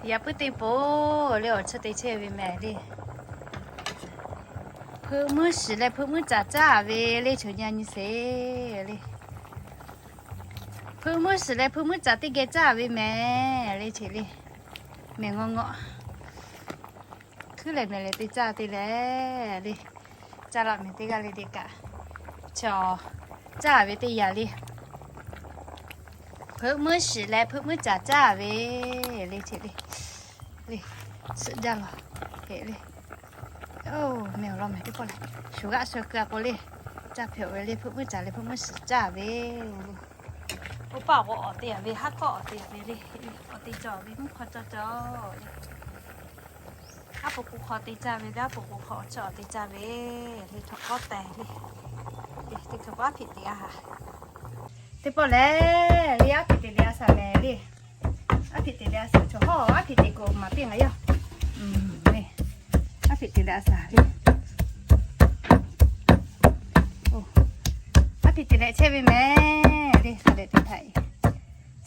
Yaꞈ puiˉ teˇ poˬ le awˬ chawˇ te chehˇ ve mehˍ le. Hpeuꞈ muiˉ shiˍ leh hpeuꞈ muiˉ caˍ caˇ ve le, choˬ nyi a nyi sheˍ le. Hpeuꞈ muiˉ shiˍ leh hpeuꞈ muiˉ caˍ teˇ geh caˇ ve mehˍ le, cheˬ le. Mehˍ ngawˇ ngawˆ. Hkuiˉ lehˬ mehˍ lehˬ te caˇ te leh le. Caˇ laꞈ mehˍ teˇ g'aˇ le te kaꞈ, chaw caˇ ve teˇ yanˇ le. Hpeuꞈ muiˉ shiˍ leh hpeuꞈ muiˉ caˍ caˇ ve le, cheˬ le. Le, suhˆ jaˇ lawˬ, heˍ le. Oˇ, mehˍ awˬ lawn mehˍ teˇ pawˆ lehˬ, shuˍ g'aˆ shuˍ keu a k'o le, caˇ hpehꞈ ve le, hpeuꞈ muiˉ caˍ leh hpeuꞈ muiˉ shiˍ caˇ ve le. Oˇ paˆ k'o awˬ te yaꞈ ve, haˉ kawˆ awˬ te yaꞈ ve le, awˬ te cawˬ ve mvuhˇ hk'aw cawˬ cawˬ le. Aˉ poꞈ k'o hk'aw te caˇ ve le, aˉ poꞈ k'o hk'aw awˬ chawˇ awˬ te caˇ ve le, htaꞈ k'awˉ teh le. Teˇ hkui k'o aˉ hpiꞈ te a haˍ. Teˇ pawˆ lehˬ le, aˉ hpiꞈ te leh a shaˍ mehˍ le. Aˉ hpiꞈ te leh a shaˍ, chaw hawˉ aˉ hpiꞈ te k'o maˍ piˇ ngaˬ yaˇ. Aˉ hpiꞈ te leh a shaˍ le. Aˉ hpiꞈ te leh chehˇ ve mehˍ le, hk'a dehꞈ te htaꞈ.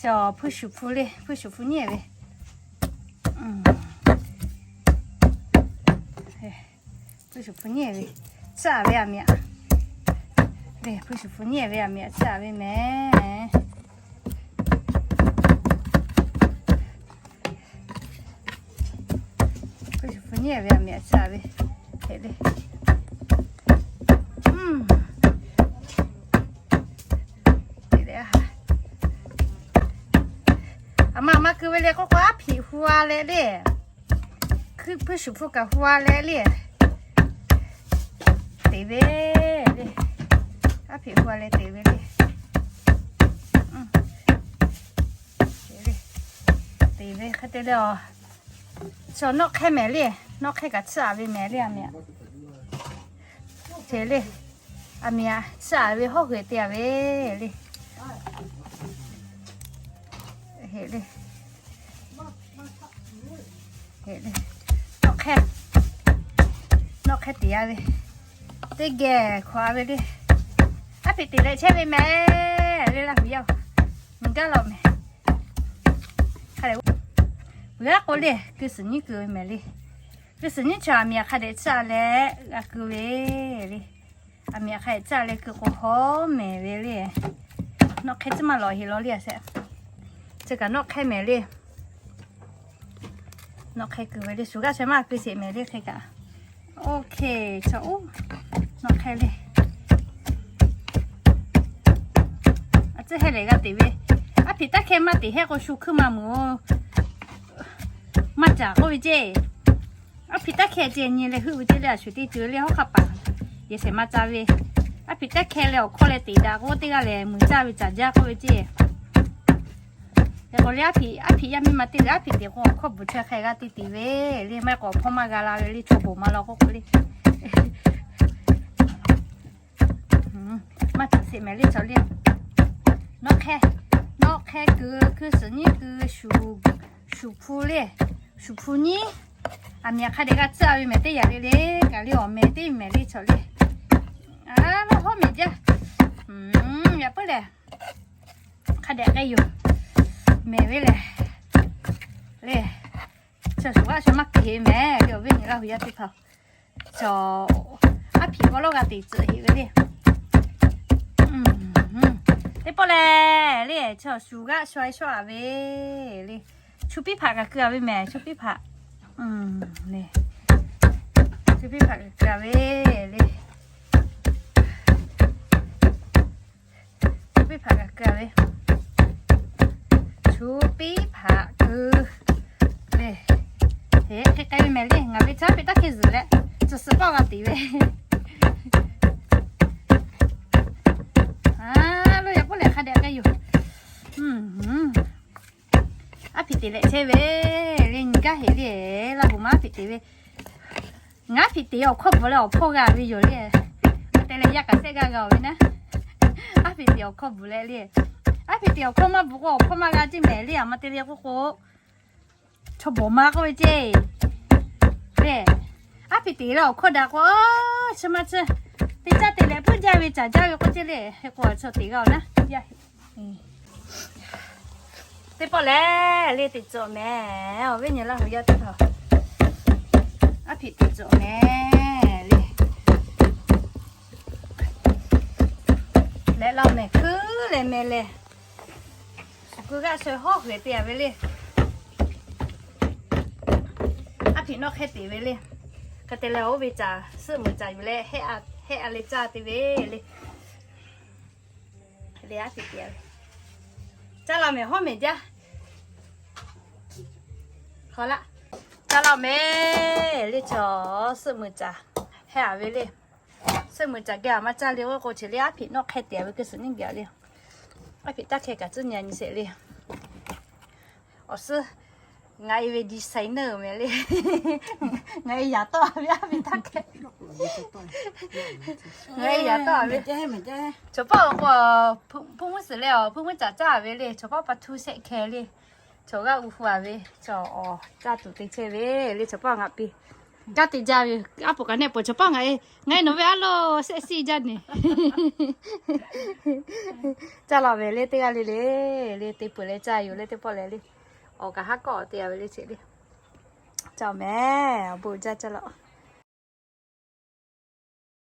Chaw hpuˇ shuˍ hpu le, hpuˇ shuˍ hpu nyiˇ ve. Hpuˇ shuˍ hpu nyiˇ ve, tsuhˇ a ve aˬ miꞈ. Hpuˇ shuˍ hpu nyiˇ ve aˬ miꞈ tsuhˇ a ve mehˍ. Hpuˇ shuˍ hpu nyiˇ ve aˬ miꞈ tsuhˇ a ve, heˍ le. Aˬ ma aˬ ma keu ve le k'oˆ k'o, aˉ hpiꞈ hu a leh le. Hpuˇ shuˍ hpu kaꞈ hu a leh le. Teꞈ ve le. Aˉ hpiꞈ hu a leh teꞈ ve le. Teꞈ ve hk'e te le a. Chaw nawˆ hk'ehˇ mehˍ le. Nawˆ hk'ehˇ kaꞈ tsuhˇ a ve mehˍ le aˬ miꞈ. Heˍ le. Aˬ miꞈ tsuhˇ a ve hawˉ hui te a ve le. Heˍ le. Nawˆ hk'ehˇ, nawˆ hk'ehˇ teꞈ a ve, teˇ geh hkawꞈ a ve le. Aˉ hpiꞈ teꞈ leh chehˇ ve mehˍ le, Laˇ huˍ yaˇ-oˬ, miˬ gaˇ law mehˍ. Vuiˬ aˉ k'o le, keu suhˍ nyiˉ keu ve mehˍ le. Keu suhˍ nyiˉ chaw aˬ miꞈ hk'a dehꞈ tsuhˇ a leh g'a keu ve le. Aˬ miꞈ hk'a dehꞈ tsuhˇ a leh keu k'o hawˉ mehˍ ve le. Nawˆ hk'ehˇ tcuhˉ maˇ lawꞈ heˍ law le a shehˍ. Chi kaꞈ nawˆ hk'ehˇ mehˍ le. Nawˆ hk'ehˇ keu ve le, shuˍ g'aˆ sheh maˇ keu sheˍ mehˍ le hk'e kaꞈ. Ok, chaw oˇ, nawˆ hk'ehˇ le. A tcuhˉ hehˉ lehˬ g'a teꞈ ve. Aˉ hpiꞈ taˇ hkehˇ maˇ teꞈ hehˉ k'o shu hkuiˉ maˇ meuˍ-oˬ. Maˇ caˍ k'oˆ ve ceˇ. Aˉ hpiꞈ taˇ hkehˇ ceh nyi leh heuˆ ve ceˇ le, a shuˍ teˇ ceuˬ le hawˉ hk'aˇ paˍ yehˬ shehˍ ma ca ve. Aˉ hpiꞈ taˇ hkehˇ leh awˬ hkawˇ leh teꞈ daꞈ k'o teˇ g'aˇ lehˬ muiˬ caˇ ve caˍ jaˇ k'oˆ ve ceˇ. Yaꞈ k'aw le aˉ hpiꞈ, aˉ hpiꞈ yaˇ miˇ ma teˇ g'aˇ aˉ hpiꞈ teꞈ k'o awˬ hkawˇ bvuhˬ chaweh hk'a g'aˇ teˇ te ve le, maˇ heˆ k'o awˬ hpawˇ maˇ g'a la ve le, chaw bawˬ ma law k'oˆ k'o le. Maˇ caˍ sheˍ mehˍ le chaw le. Nawˆ hk'ehˇ, nawˆ hk'ehˇ keu, keu suhˍ nyiˉ keu, shuˍ hpu le, shuˍ hpu nyiˉ. Aˬ miꞈ hk'a dehꞈ g'a tcuhˉ a ve mehˍ teˇ yanˇ le le, kaꞈ le awˬ mehˍ teˇ mehˍ le chaw le. A, maˇ hawˉ mehˍ jaˇ. Yaꞈ puiˉ lehˬ, hk'a dehꞈ k'ai yoˬ. Mehˍ ve lehˬ, le, chaw shuˍ g'aˆ shuˍ maˇ keu heˍ mehˍ le, awˬ viˉ nyi Laˇ huˍ yaˇ teˇ hpaˍ. Chaw aˉ hpiꞈ k'aw lawˉ g'a teꞈ tcuhꞈ heˍ ve le. Teˇ pawˆ lehˬ le, chaw shuˍ g'aˆ shuˍ a shawˉ a ve le. Chu piˇ hpaꞈ kaꞈ keu a ve mehˍ, chu piˇ hpaꞈ. Chu piˇ hpaꞈ kaꞈ keu a ve le. Chu piˇ hpaꞈ kaꞈ keu a ve. Chu piˇ hpaꞈ keu le. Heˍ, hk'e k'ai ve mehˍ le, ngaˬ ve chaˉ piˇ taˇ hk'e zuhˬ leh, tcuhˬ suhˍ pawˆ g'a tiˍ ve. A, lo yaꞈ k'oˆ lehˬ hk'a dehꞈ k'ai yoˬ. Aˉ hpiꞈ teꞈ leh chehˇ ve le, nyi gaˇ heˍ le, Laˇ huˍ maˇ aˉ hpiꞈ teꞈ ve. Ngaˬ aˉ hpiꞈ teꞈ awˬ hkawˇ bvuhꞈ leh awˬ hpawˇ g'a ve yoˬ le. Te leh yaˇ kaꞈ sehˆ g'aˇ g'a ve naˉ. Aˉ hpiꞈ teꞈ awˬ hkawˇ bvuhꞈ leh le. Aˉ hpiꞈ teꞈ awˬ hkawˇ maˇ bvuhꞈ k'o awˬ hpawˇ maˇ g'a ceˇ mehˍ le, a ma te le k'oˆ k'o, chaw bawˬ ma k'oˆ ve ceˇ. Le, aˉ hpiꞈ teꞈ leh awˬ hkawˇ daꞈ k'o, chi ma chi, teˇ caˇ te leh puiˉ jaˇ ve caˍ jaˇ ve k'oˆ ceˇ le, hk'e k'o chaw teꞈ g'a-oˬ naˉ. Yaˇ, Teˇ pawˆ lehˬ le, teꞈ cawˬ mehˍ. Awˬ viˉ nyi Laˇ huˍ yaˇ teˇ hpaˍ, aˉ hpiꞈ teꞈ cawˬ mehˍ le. Leh la mehˍ hkuiˉ leh meh leh, suhˍ kuiˬ g'aˆ sheh hawˉ hk'e te a ve le. Aˉ hpiꞈ nawˆ hk'e te ve le. Hk'e te leh, oˇ ve caˍ suhˆ muiˬ caˍ yuˬ leh hehˆ a leh caˇ te ve le. Leh aˉ hpiꞈ te ve. Caˇ la mehˍ, hawˉ mehˍ jaˇ. Hk'aw laˇ. Caˇ la mehˍ le, chaw suhˆ muiˬ caˍ hehˆ a ve le. Suhˆ muiˬ caˍ geh a maˇ caˇ le k'o, chi le aˉ hpiꞈ nawˆ hk'e te ve keu suhˍ nyiˇ geh le. Aˉ hpiꞈ taˇ hkeh kaꞈ cuˇ nyi nyi sheˍ le. Awˬ suhˉ, ngaˬ e ve designer mehˍ le. Ngaˬ e yaꞈ tawˆ a ve aˉ hpiꞈ taˇ hkeh. Ngaˬ e yaꞈ tawˆ a ve. Chaw paˆ k'o, hpu mvuhˇ suhˍ leh awˬ hpu mvuhˇ caˍ caˇ ve le. Chaw paˆ pa htu shehˆ hkeh le. Chaw g'aˇ u hu a ve, chaw awˬ caˇ tuˬ te chehˇ ve le. Chaw paˆ ngaˬ piˇ gaˇ te jaˇ ve, aˉ poꞈ kaꞈ nehˆ poˬ. Chaw paˆ ngaˬ e, ngaˬ e nawˬ ve aˉ lo shehˆ shiˆ jaˇ ne. Caˇ la mehˍ le, teˇ g'aˇ le le, le te peuˬ leh caˇ yoˬ le, teˇ pawˆ lehˬ le. Awˬ kaꞈ haˉ kawˆ te a ve le, cheꞈ le. Caˇ mehˍ, awˬ bon jaˇ caˇ la.